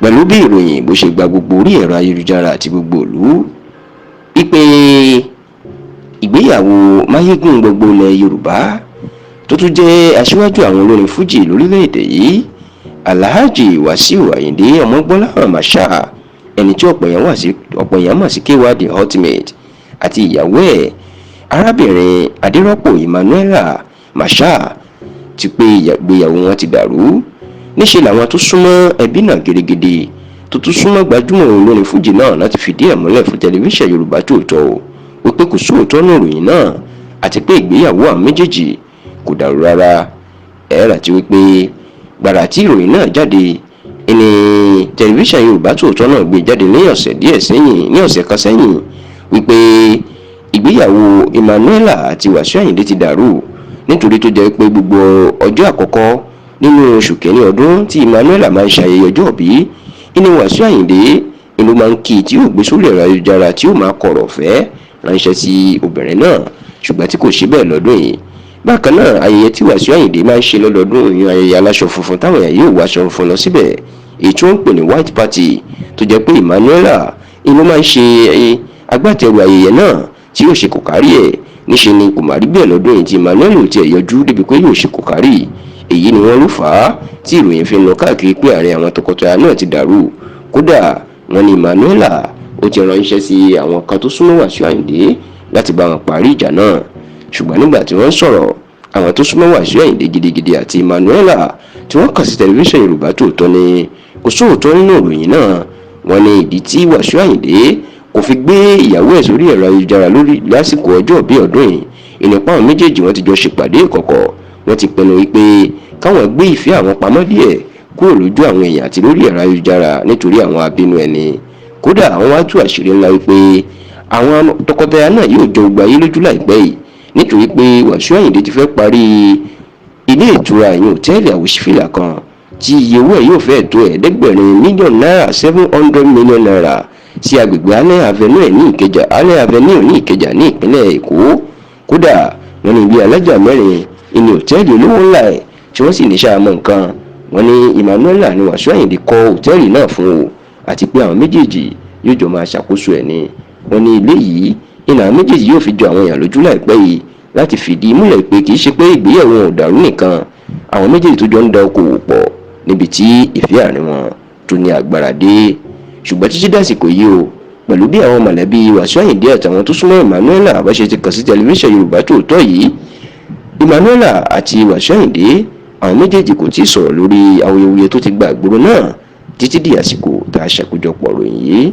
Pẹ̀lú bí ìròyìn bó ṣe gba gbogbo orí ẹ̀rọ ayélujára àti gbogbo ìlú wípé ìgbéyàwó máyégún gbogbo ilẹ̀ Yorùbá tó tún jẹ́ aṣíwájú àwọn olórin fújì lórílẹ̀‐èdè yìí, Alhaji Wasiu Ayinde Ọmọgbọ́láhàn Marshal, ẹni tí ọ̀pọ̀ èèyàn mọ̀ sí K1 The Ultimate, àti ìyàwó ẹ̀ arábìnrin Adérọ́pò Emmanuela Marshal ti pé ìgbéyàwó wọn ti dàrú. Níṣẹ́ làwọn tó súnmọ́ ẹbí náà gidigidi, tó tún súnmọ́ gbajúmọ̀ olórin fújì náà láti fìdí ẹ̀ múlẹ̀ fún tẹlifíṣàn Yorùbá Tòótọ́ o wípé kò sóòótọ́ nínú ìròyìn náà àti pé ìgbéyàwó àwọn méjèèjì kò dàrú rárá. Ẹ rántí wípé gbàrà tí ìròyìn náà jáde ní tẹlifíṣàn Yorùbá Tòótọ́ náà gbé jáde ní ọ̀sẹ̀ díẹ̀ sẹ́yìn, ní ọ̀sẹ̀ kan sẹ́yìn, wípé ìgbéyàwó Emmanuela àti Wàsíù Àyìndé ti dàrú, nítorí tó jẹ́ pé gbogbo ọjọ́ àkọ́kọ́ nínú oṣù kìíní ọdún tí Emmanuela máa ń ṣayẹyẹ ọjọ́ ìbí inú Wàsíù Àyìndé inú máa ń kí, tí yóò gbé sórí ẹ̀rọ ayélujára, tí yóò máa kọ̀rọ̀ fẹ́ ránṣẹ́ sí obìnrin náà, ṣùgbọ́n tí kò ṣe bẹ́ẹ̀ lọ́dún yìí. Bákan náà, ayẹyẹ tí Wàsíù Àyìndé máa ń ṣe lọ́dọọdún, ìyẹn ayẹyẹ aláṣọ funfun táwọn èèyàn yóò wọ aṣọ funfun lọ síbẹ̀, èyí tí wọ́n ń pè ní white party, tó jẹ́ pé Emmanuela inú máa ń ṣe agbátẹrù ayẹyẹ náà tí yóò ṣe kò kárí ẹ̀, níṣe ni kò má rí bẹ́ẹ̀ lọ́dún yìí tí Emmanuel ò tiẹ̀ yọjú débi pé yóò ṣe kò kárí. Èyí ni wọ́n ló fà á tí ìròyìn fi ń lọ káàkiri pé àárín àwọn tọkọtaya náà ti dàrú. Kódà, wọ́n ní Emmanuela ó ti ránṣẹ́ sí àwọn kan tó súnmọ́ Wàsíù Àyìndé láti bá wọn parí ìjà náà. Ṣùgbọ́n nígbà tí wọ́n ń sọ̀rọ̀, àwọn tó súnmọ́ Wàsíù Àyìndé gidigidi àti Emmanuela tí wọ́n kàn sí tẹlifíṣàn Yorùbá Tòótọ́ ní kò sóòótọ́ nínú ìròyìn náà. Wọ́n ní ìdí tí Wàsíù Àyìndé kò fi gbé ìyàwó ẹ̀ sórí ẹ̀rọ ayélujára lórí lásìkò ọjọ́ ìbí ọdún yìí ìnípa àwọn méjèèjì wọ́n ti jọ ṣèpàdé ìkọ̀kọ̀, wọ́n ti pinnu wípé káwọn gbé ìfẹ́ àwọn pamọ́ díẹ̀ kúrò lójú àwọn èèyàn àti lórí ẹ̀rọ ayélujára nítorí àwọn abínú ẹni. Kódà, àwọn wá tú àṣírí ńlá wípé àwọn tọkọtaya náà yóò jọ gbogbo ayé lójú láìpẹ́ yìí, nítorí pé Wàsíù Àyìndé ti fẹ́ parí ilé ìtura, ìyẹn òtẹ́ẹ̀lì àwòṣífìlà kan tí iye owó ẹ̀ yóò fẹ́ẹ̀ tó 700 mílíọ̀nù náírà, ₦700 million, sí agbègbè Allen Avenue ní Ìkẹjà, Allen Avenue ní Ìkẹjà ní ìpínlẹ̀ Èkó. Kódà, wọ́n ní ilé alájà mẹ́rin ìní òtẹ́ẹ̀lì olówó ńlá ẹ̀ tí wọ́n sì ní sàmọ́ nǹkan. Wọ́n ní Emmanuela ní Wàsíù Àyìndé kọ́ òtẹ́ẹ̀lì náà fún o, àti pé àwọn méjèèjì yóò jọ máa ṣàkóso ẹ̀ ní. Wọ́n ní ilé yìí ìnà àwọn méjèèjì yóò fi jọ àwọn èèyàn lójú láìpẹ́ yìí láti fìdí múlẹ̀ pé kì í ṣe pé ìgbéyàwó wọn ò dàrú nìkan, àwọn méjèèjì tó jọ ń da okòwò pọ̀ níbi tí ìfẹ́ àárín wọn tó ní agbára dé. Ṣùgbọ́n títí dàsìkò yìí o, pẹ̀lú bí àwọn mọ̀lẹ́bí Wàsíù Àyìndé àtàwọn tó súnmọ́ Emmanuela bá ṣe ti kàn sí tẹlifíṣàn Yorùbá Tòótọ́ yìí, Emmanuela àti Wàsíù Àyìndé, àwọn méjèèjì kò tí ì sọ̀rọ̀ lórí awuyewuye tó ti gba ìgboro náà títí di àsìkò tá a ṣàkójọpọ̀ ròyìn yìí.